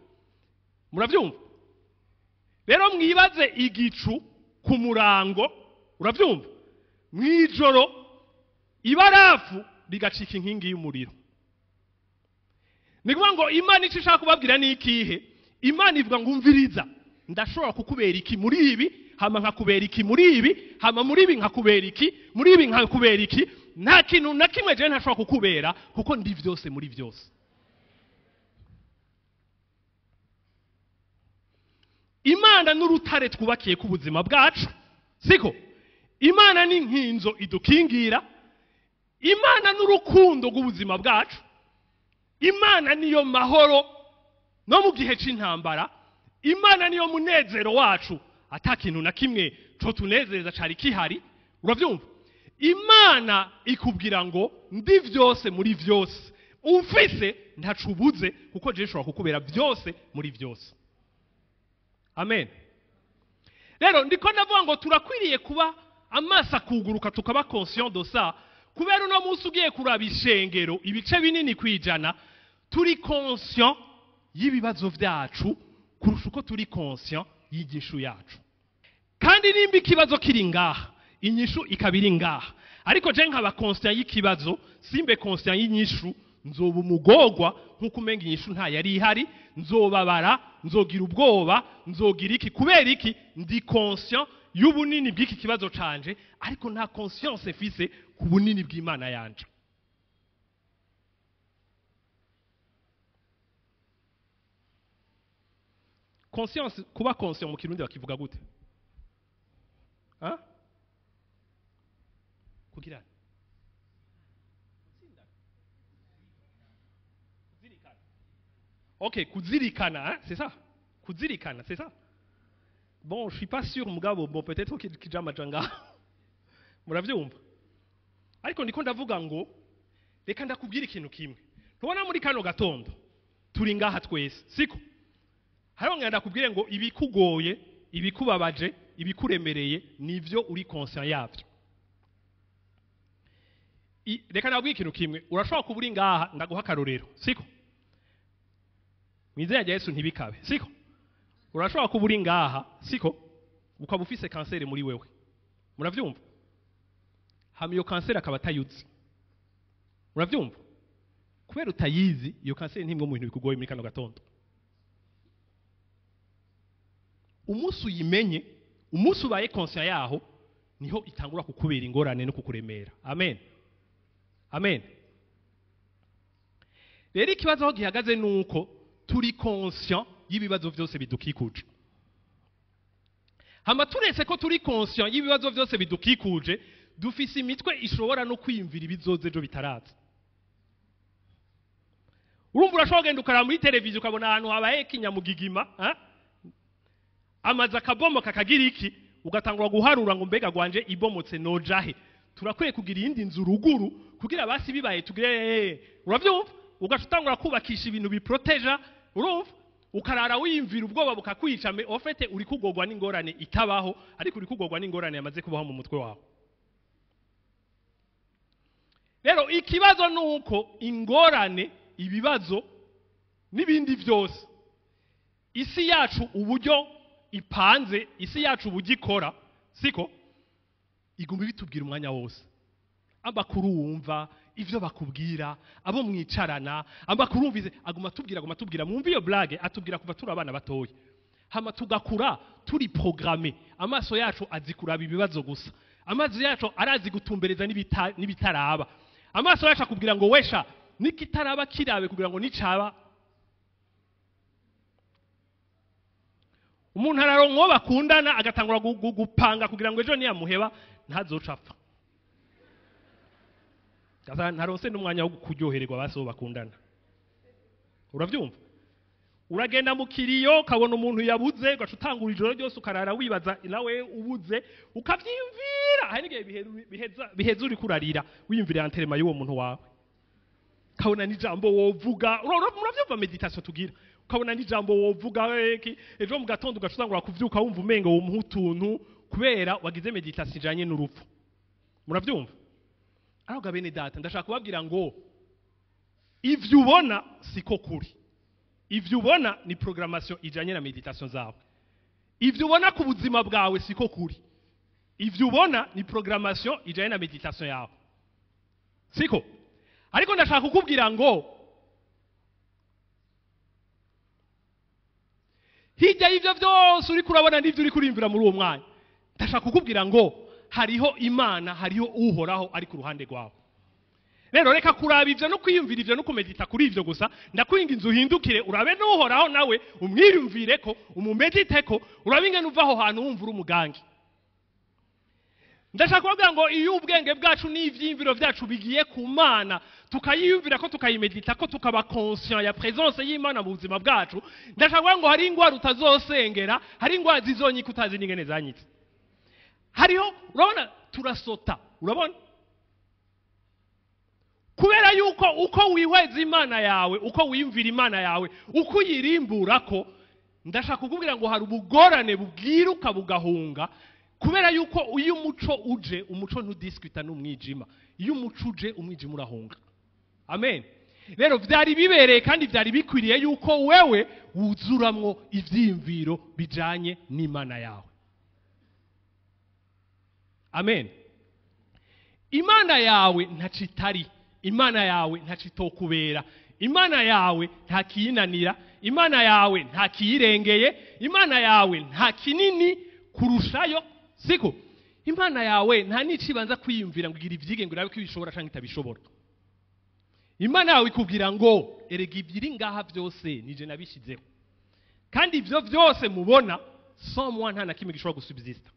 Muravyumva? Rero mwibaze igicu ku murango, uravyumva, mw'ijoro ibarafu rigacika inkingi y'umuriro. Ni kuvuga ngo Imana icyo ishaka kubabwira ni ikihe? Imana ivuga ngo: "Umviriza, ndashobora kukubera iki muri ibi, hama nkakubera iki muri ibi, hama muri ibi nkakubera iki, muri ibi nkakubera iki. Nta kintu na kimwe jewe ntashobora kukubera, kuko ndi vyose muri vyose." Imana n'urutare twubakiye ku buzima bwacu, siko? Imana ni nkinzo idukingira. Imana n'urukundo rw'ubuzima bwacu. Imana niyo mahoro no mu gihe c'intambara. Imana niyo munezero wacu, ata kintu na kimwe co tunezeza cari kihari. Uravyumva? Imana ikubwira ngo: "Ndi vyose muri vyose. Umfise ntaco ubuze, kuko jewe nshobora kukubera vyose muri vyose." Amen. Rero ndiko ndavuga ngo turakwiriye kuba amaso akuguruka, tukaba conscient de ça, kubera uno munsi ugiye kuraba ishengero, ibice binini kwijana turi conscient y'ibibazo vyacu kurusha uko turi conscient y'inyishu yacu. Kandi nimba ikibazo kiri ngaha, inyishu ikaba iri ngaha, ariko je nkaba conscient y'ikibazo, simbe conscient y'inyishu, nzoba umugogwa nk'uko umenga inyishu nta yari ihari. Nzobabara, nzogira ubwoba, nzogira iki. Kubera iki? Ndi conscient y'ubunini bw'iki kibazo canje, ariko nta conscience mfise ku bunini bw'Imana yanje. Conscience, kuba conscient mu Kirundi bakivuga gute? Ha? Kugira kuzirikana. Ok, kuzirikana, hein, c'est ça? Kuzirikana, c'est ça. Bon, je suis pas sûr, mugabo bon, peut-être kija majanga. Muravyumva? Ariko ndiko ndavuga ngo reka ndakubwira ikintu kimwe. Ntubona muri kano gatondo turi ngaha twese, siko? Hariho ngenda ndakubwire ngo ibikugoye, ibikubabaje, ibikuremereye, nivyo uri conscient yavyo. Reka ndakubwire ikintu kimwe. Urashobora kuba uri ngaha, ndaguha akarorero, siko? Mu izina rya Yesu ntibikabe, siko? Urashobora kuba uri ngaha, siko, ukaba ufise kanseri muri wewe. Muravyumva? Hama iyo kanseri akaba atayuzi. Muravyumva? Kubera utayizi, iyo kanseri ntimwe mu bintu bikugoye muri kano gatondo. Umunsi uyimenye, umunsi ubaye conscient yaho, niho itangura kukubera ingorane no kukuremera. Amen, amen. Rero ikibazo aho gihagaze ni uko turi conscient y'ibibazo byose bidukikuje. Hama turetse ko turi conscient y'ibibazo byose bidukikuje, dufise imitwe ishobora no kwiyumvira ibizoza ejo bitaraza. Urumva, urashobora kugenda ukaraba muri televiziyo, ukabona ahantu habaye kinyamugigima, ha? Amazu akabomoka, akagira iki, ugatangura guharura ngo: "Mbega gwanje ibomotse nojahe? Turakwiye kugira iyindi nzu ruguru kugira basi bibaye tugire." Uravyumva? Ugaca utangura kubakisha ibintu biproteja. Urumva, ukarara wiyumvira, ubwoba bukakwica. Mais au fait uri kugorwa n'ingorane itabaho, ariko uri kugorwa n'ingorane yamaze kubaho mu mutwe wawe. Rero ikibazo ni uko ingorane, ibibazo n'ibindi byose, isi yacu uburyo ipanze, isi yacu uburyo ikora, siko iguma ibitubwira umwanya wose. Amakuru wumva, ivyo bakubwira, abo mwicarana, amakuru wumvise, aguma atubwira, aguma atubwira. Mwumva iyo blague, atubwira kuva turi abana batoya, hama tugakura turi programmés. Amaso yacu azi kuraba ibibazo gusa, amaso yacu arazi gutumbereza n'ibitaraba. Amaso yacu akubwira ngo: "Wesha, nikitaraba kirabe," kugira ngo nicaba. Umuntu araronka uwo bakundana, agatangura gupanga kugira ngo ejo niyamuheba ntazoca apfa. Gaza ntaronse n'umwanya wo kuryohererwa basi uwo bakundana. Uravyumva? Uragenda mu kiriyo ukabona umuntu yabuze, ugaca utangura ijoro ryose ukarara wibaza nawe ubuze, ukavyiyumvira. Hari n'igihe biheza uriko urarira wiyumvira enterrement y'uwo muntu wawe, ukabona n'ijambo wovuga. Muravyumva méditation tugira? Ukabona n'ijambo wovuga eki ejo mu gatondo ugaca utangura kuvyuka wumva umengo womuha utuntu kubera wagize méditation ijanye n'urupfu. Muravyumva? Ariko bene data, ndashaka kubabwira ngo ivyo ubona siko kuri. Ivyo ubona ni programmation ijanye na méditation zawe. Ivyo ubona ku buzima bwawe siko kuri. Ivyo ubona ni programmation ijanye na méditation yawe, siko? Ariko ndashaka kukubwira ngo hirya y'ivyo vyose uriko urabona n'ivyo uriko urimvira muri uwo mwanya, ndashaka kukubwira ngo hariho Imana, hariho Uhoraho ari ku ruhande rwawe. Rero reka kuraba ivyo no kwiyumvira ivyo no kumedita kuri ivyo gusa. Ndakwinginze uhindukire urabe n'Uhoraho, nawe umwiyumvire ko umumedite ko urabe ingene uva aho hantu wumva uri umugangi. Ndashaka kubabwira ngo iyo ubwenge bwacu n'ivyiyumviro vyacu bigiye ku Mana, tukayiyumvira ko, tukayimedita ko, tukaba conscient ya présence y'Imana mu buzima bwacu, ndashaka kuvuga ngo hari ingwara utazosengera, hari ingwara zizonyika utazi n'ingene zanyitse. Hariho, urabona turasota, urabona, kubera yuko uko wihweza Imana yawe, uko wiyumvira Imana yawe, uko uyirimbura ko, ndashaka kukubwira ngo hari ubugorane bubwiruka bugahunga, kubera yuko iyo umuco uje, umuco ntudiskuta n'umwijima. Iyo umuco uje, umwijima urahunga. Amen. Rero vyari bibereye kandi vyari bikwiriye yuko wewe wuzuramwo ivyiyumviro bijanye n'Imana yawe. Amen. Imana yawe ntacitari, Imana yawe ntacitokubera, Imana yawe ntakiyinanira, Imana yawe ntakiyirengeye, Imana yawe nta kinini kurushayo, siko? Imana yawe nta n'icibanza kwiyumvira ngo igira ivyige ngo irabe ko ibishobora canke itabishobora. Imana yawe ikubwira ngo erega ibiri ngaha vyose nije nabishizeho, kandi ivyo vyose mubona, sans moi nta na kimwe gishobora gusubsista.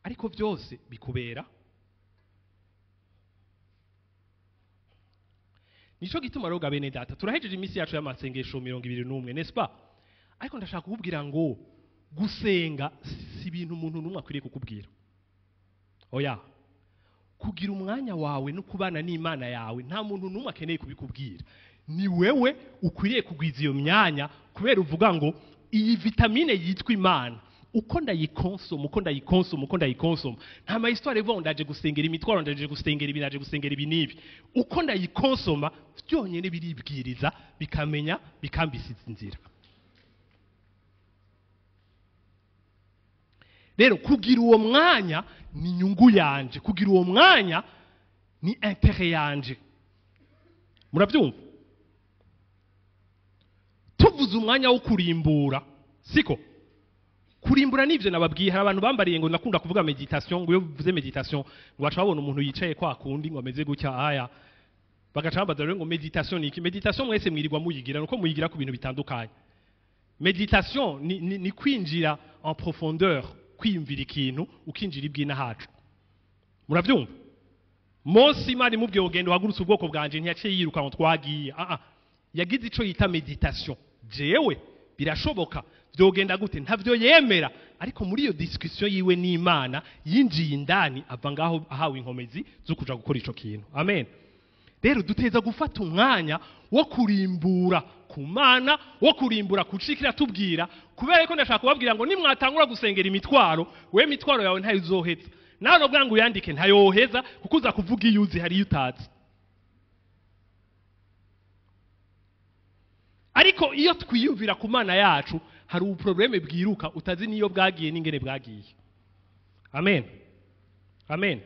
Ariko vyose bikubera. Nico gituma rero, bene data, turahejeje iminsi yacu y'amasengesho 21, n'est-ce pas? Ariko ndashaka kukubwira ngo gusenga si ibintu umuntu n'umwe akwiriye kukubwira. Oya, kugira umwanya wawe no kubana n'Imana yawe, nta muntu n'umwe akeneye kubikubwira. Ni wewe ukwiriye kugwiza iyo myanya, kubera uvuga ngo iyi vitamine yitwa Imana, uko ndayikonsoma, uko ndayikonsoma, uko ndayikonsoma, nta ma histoire ivuga ngo ndaje gusengera imitwaro, ndaje gusengera ibi, ndaje gusengera ibi n'ibi. Uko ndayikonsoma byonyine biribwiriza, bikamenya, bikambisiza inzira. Rero kugira uwo mwanya ni inyungu yanje, kugira uwo mwanya ni intérêt yanje. Murabyumva? Tuvuze umwanya wo kurimbura, siko? Kurimbura nivyo nababwiye. Hari abantu bambariye ngo nakunda kuvuga méditation, ngo iyo uvuze méditation ngo baca babona umuntu yicaye kwa kundi ngo ameze gutya aya, bagaca bambaza rero ngo méditation ni iki? Méditation mwese mwirirwa muyigira, nuko muyigira ku bintu bitandukanye. Méditation ni kwinjira en profondeur, kwiyumvira ikintu, ukinjira ibwina hacu. Muravyumva? Mose, Imana imubwiye ngo genda uhagurutse ubwoko bwanje, ntiyaciye yiruka ngo twagiye. Ah ah, yagize ico yita méditation. Jewe birashoboka, vyogenda gute? Ntavyo yemera, ariko muri iyo discussion yiwe n'Imana yinjiye indani, ava ngaho ahawe inkomezi zo kuja gukora ico kintu. Amen. Rero duteza gufata umwanya wo kurimbura ku Mana, wo kurimbura kucikira tubwira, kubera ko ndashaka kubabwira ngo nimwatangura gusengera imitwaro, we mitwaro yawe ntayo uzoheza. Nawe nobwa ngo uyandike ntayoheza, kuko uza kuvuga iyo uzi, hari iyo utazi. Ariko iyo twiyumvira ku Mana yacu, hari ubuproblème bwiruka utazi niyo bwagiye n'ingene bwagiye. Amen, amen.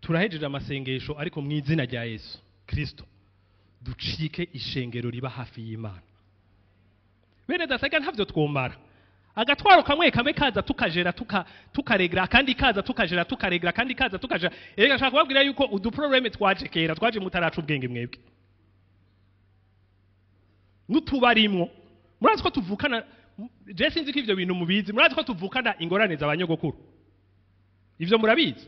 Turahejeje amasengesho, ariko mu izina rya Yesu Kristo ducike ishengero riba hafi y'Imana. Bene data, ntavyo twomara. Agatwaro kamwe kamwe kaza, tukajera, tukaregra, kandi kaza, tukajera, tukaregra, kandi kaza, tukajera. Erega nshaka kubabwira yuko uduproblème twaje kera, twaje mutaraca ubwenge mwebwe, n'utubarimwo. Murazi ko tuvukana, je sinzi ko ivyo bintu mubizi, murazi ko tuvukana ingorane z'abanyogokuru. Ivyo murabizi?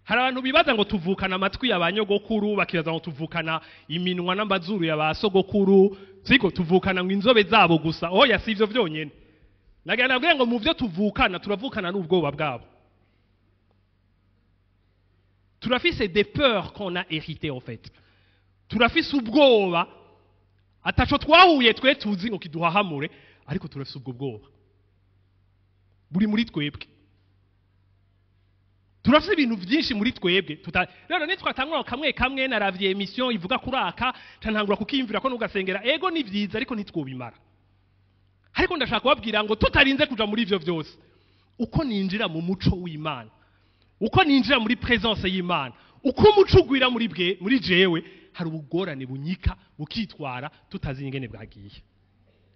Hari abantu bibaza ngo tuvukana amatwi y'abanyogokuru, bakibaza ngo tuvukana iminwa n'amazuru ya ba sogokuru, siko tuvukana ngo inzobe zabo gusa. Oya, si ivyo vyonyene. Nagira nabwiye ngo mu vyo tuvukana, turavukana n'ubwoba bwabo. Turafise des peurs qu'on a héritées en fait. Turafise ubwoba ataco twahuye twe tuzi ngo kiduhahamure, ariko turafise ubwo bwoba buri muri twebwe. Turafise ibintu vyinshi muri twebwe. Rero nitwatangura kamwe kamwe, naravye émission ivuga kuraka, ntangura kukiyumvira ko nugasengera, ego ni vyiza ariko ntitwobimara. Ariko ndashaka kubabwira ngo tutarinze kuja muri ivyo vyose, uko ninjira mu muco w'Imana, uko ninjira muri présence y'Imana, uko umuco ugwira muri bwe muri jewe, hari ubugorane bunyika bukitwara tutazi ingene bwagiye.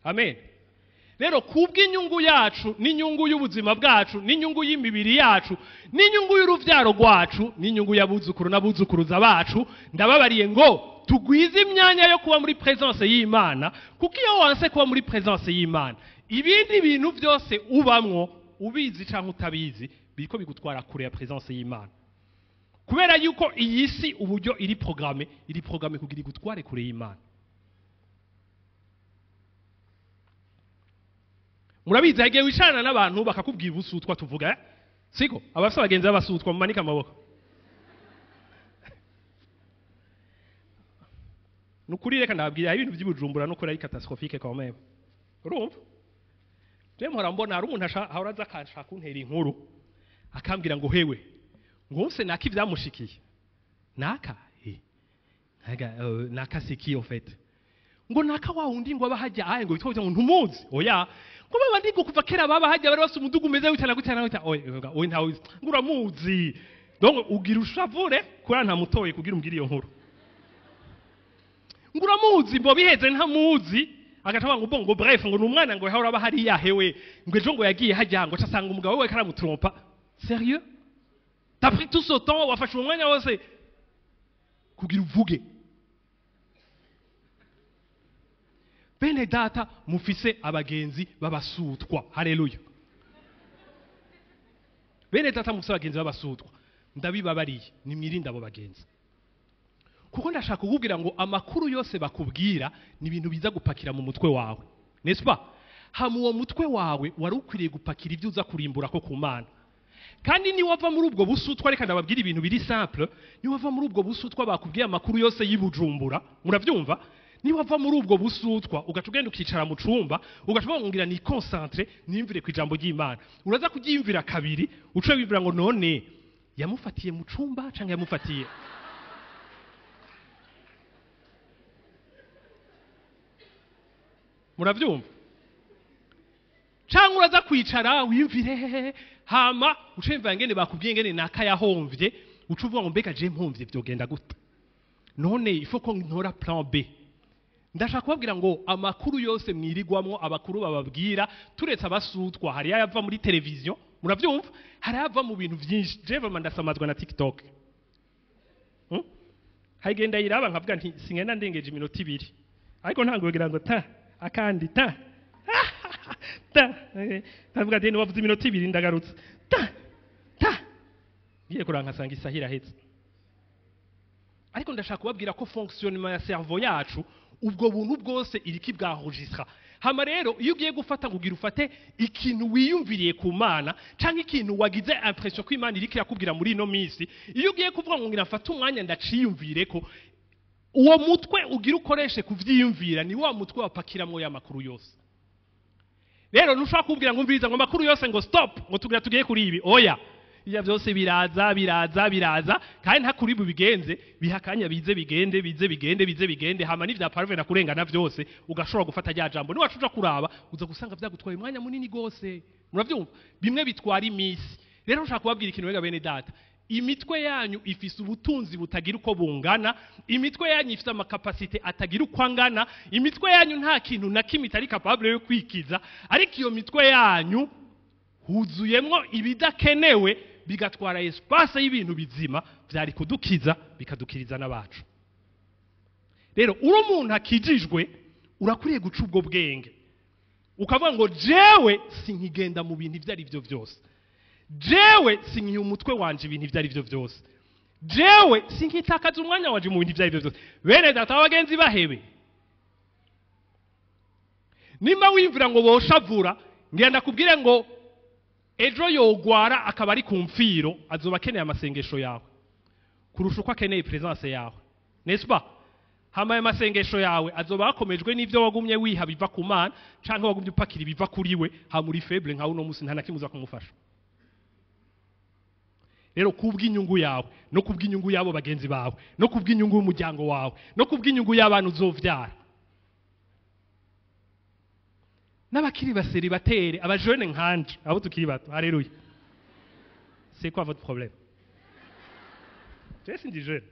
Amen. Rero kubw'inyungu yacu, n'inyungu y'ubuzima bwacu, n'inyungu y'imibiri yacu, n'inyungu y'uruvyaro rwacu, n'inyungu y'abuzukuru n'abuzukuruza bacu, ndababariye ngo tugwize imyanya yo kuba muri présence y'Imana, kuko iyo wanse kuba muri présence y'Imana, ibindi bintu byose ubamwo, ubizi canke utabizi, biriko bigutwara kure ya présence y'Imana. Kubera yuko iyi si uburyo iri programmée, iri programmée kugira igutware kure y'Imana. Murabizi, hagiye wicarana n'abantu bakakubwira ubusutwa tuvuga, siko? Abafise abagenzi b'abasutwa mumanike amaboko. Nukuri reka ndababwira, ibintu by'Ibujumbura nukuri ari catastrophique quand même. Urumva? Je mpora mbona hari umuntu ahora aza akashaka kuntera inkuru, akambwira ngo hewe, ngo nse naka ivyamushikiye. Naka? Naka c'est qui en fait? Ngo naka wa wundi ngo aba hajya aye ngo bitwa ngo ntumuzi. Oya. Ngo baba ndi ngo kuva kera baba hajya bari bafise umudugu umeze gutya na gutya na gutya. Oya, oya ntawe ngo uramuzi. Donc ugira ushavure kuri ntamutoye kugira umbwire iyo nkuru. Ngo uramuzi mbo biheze ntamuzi, agaca ngo bon ngo bref ngo numwana ngo yahora aba hariya hewe, ngo ejo ngo yagiye hajya ngo asanga umugabo we karamutrompa. Sérieux? T'as pris tout ce temps, wafashe umwanya wose kugira uvuge. Bene data, mufise abagenzi babasutwa. Haleluya. Bene data, mufise abagenzi babasutwa, ndabibabariye, nimwirinde abo bagenzi. Kuko ndashaka kukubwira ngo amakuru yose bakubwira ni ibintu biza gupakira mu mutwe wawe, n'est-ce pas? Hama uwo mutwe wawe wari ukwiriye gupakira ibyo uza kurimbura ko ku Mana. Kandi ni wava muri ubwo busutwa, reka ndababwira ibintu biri simple, ni wava muri ubwo busutwa bakubwiye amakuru yose y'Ibujumbura, muravyumva? Ni wava muri ubwo busutwa ugaca ugenda ukicara mu cumba, ugaca uvuga ni concentré nimvire ku ijambo ry'Imana, uraza kuryimvira kabiri, uce wibwira ngo none yamufatiye mu cumba canke yamufatiye. Muravyumva? Canke uraza kwicara wiyumvire, hama uce wimvira ngene bakubwiye ngene naka yahomvye, uce uvuga ngo mbega je mpomvye vyogenda gute? None il faut ko ntora plan B. Ndashaka kubabwira ngo amakuru yose mwirigwamwo, abakuru bababwira, turetse abasutwa, hari ayava muri televiziyo, muravyumva? Hari ayava mu bintu vyinshi. Je vraiment ndasamazwa na TikTok. Hagenda yiraba nkavuga nti singenda ndengeje iminota ibiri, ariko ntango kugira ngo ta akandi ta ta, ndavuga ati wavuze iminota ibiri ndagarutse ta ta, ngiye kuranga nkasanga isaha irahetse. Ariko ndashaka kubabwira ko fonctionnement ya cerveau yacu, ubwo buntu bwose iriki bwaenregistra. Hama rero iyo ugiye gufata ngo ugira ufate ikintu wiyumviriye ku Mana, canke ikintu wagize impression ko Imana iriki irakubwira muri ino minsi, iyo ugiye kuvuga ngo ngira mfate umwanya ndaciyumvire ko, uwo mutwe ugira ukoreshe kuvyiyumvira ni wa mutwe wapakiramwo ya makuru yose. Rero ntushobora kubwira ngo umviriza ngo amakuru yose ngo stop, ngo tugira tugiye kuri ibi. Oya, iya byose biraza biraza biraza, kandi nta kuri bubigenze, bihakanya bize bigende bize bigende bize bigende, hama n'ivya parve na kurengana vyose ugashobora gufata rya jambo. Niwacu uja kuraba uza gusanga vyagutwaye umwanya munini gose. Muravyumva? Bimwe bitwara imisi. Rero nshaka kubabwira ikintu wega bene data, imitwe yanyu ifise ubutunzi butagira uko bungana, imitwe yanyu ifise amakapasite atagira uko angana, imitwe yanyu nta kintu na kimwe itari capable yo kwikiza, ariko iyo mitwe yanyu huzuyemwo ibidakenewe bigatwara espace y'ibintu bizima vyari kudukiza bikadukiriza n'abacu. Rero uri umuntu akijijwe, Urakwiriye guca ubwo bwenge ukavuga ngo jewe sinkigenda mu bintu ibyo ari byo byose, jewe sinkiha umutwe wanje ibintu ibyo ari byo byose, jewe sinkitakaza umwanya wanje mu bintu ibyo ari byo byose. Bene data, abagenzi bahebe. Nimba wiyumvira ngo boshavura, ngenda kubwire ngo ejo yogwara akaba ari ku mfiro, azoba akeneye amasengesho yawe kurusha uko akeneye présence yawe, n'est-ce pas? Hama ayo masengesho yawe azoba yakomejwe n'ivyo wagumye wiha biva ku Mana, canke wagumye upakira ibiva kuri we. Hama uri faible nka uno musi, nta na kimwe uza kumufasha. Rero kubw'inyungu yawe, no kubw'inyungu y'abo bagenzi bawe, no kubw'inyungu y'umuryango wawe, no kubw'inyungu y'abana uzovyara n'abakiri ba célibataires, abajene nkanje, abo tukiri bato, haleluya. C'est quoi votre problème? Je suis jeune.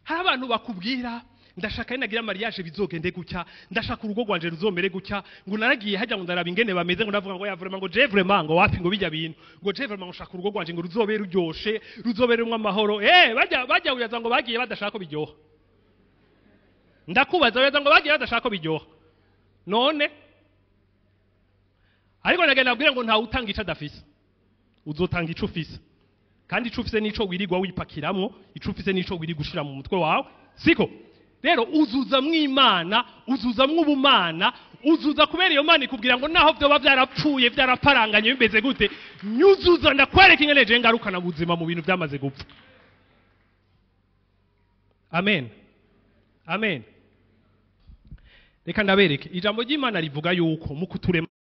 Hari abantu bakubwira: "Ndashaka nagira mariage bizogende gutya, ndashaka urugo rwanje ruzomere gutya." Ngo naragiye hajya, ngo ndaraba ingene bameze, ngo ndavuga ngo ya vraiment, ngo je vraiment, ngo wapi, ngo bijya bintu, ngo je vraiment ngo shaka urugo rwanje ngo ruzobe ruryoshe, ruzobe rumwe amahoro. Bajya bajya uyaza ngo bagiye badashaka ko biryoha. Ndakubaza, uyaza ngo bagiye badashaka ko biryoha? None ariko ndagenda nabwire ngo ntawe utanga ico adafise. Uzotanga ico ufise, kandi ico ufise nico wirirwa wipakiramwo, ico ufise nico wirirwa ushira mu mutwe wawe, siko? Rero uzuzamwo Imana, uzuzamwo ubumana, uzuza kubera iyo Mana ikubwira ngo naho vyoba vyarapfuye, vyaraparanganye, bimeze gute, nyuzuza ndakwereka ingene je ngarukana buzima mu bintu vyamaze gupfa. Amen, amen. Reka ndabereke ijambo ry'Imana rivuga yuko mu kuturema